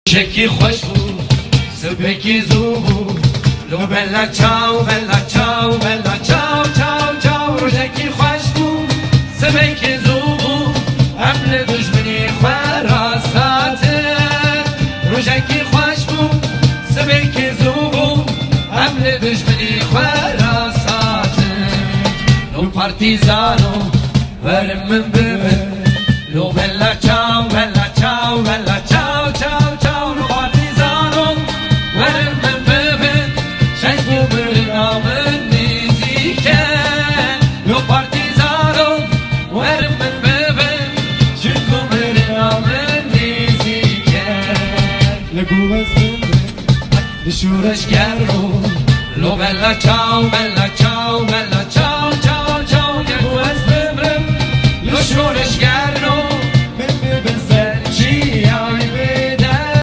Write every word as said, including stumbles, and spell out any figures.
Rojekî xweş bû, sibekî zû bû. Lo bella çaw, bella çaw, bella çaw, çaw, çaw. Rojekî xweş bû, sibekî zû bû. Em li dijminî xwe rast hatin. Rojekî xweş bû, sibekî zû bû. Em li dijminî xwe rast hatin. Lo partîzano, werin min bibin. Lo bella çaw, bella çaw, bella çaw, çaw, çaw. Lo partîzano, werin min bibin. Şeng û mirina min nêzîk e. Lo partîzano, werin min bibin. Çimkû mirina min nêzîk e. Li ku ez bimrim, li şoreşgero. Lo bella çaw, bella çaw, bella çaw, çaw, çaw. Li ku ez bimrim, li şoreşgero.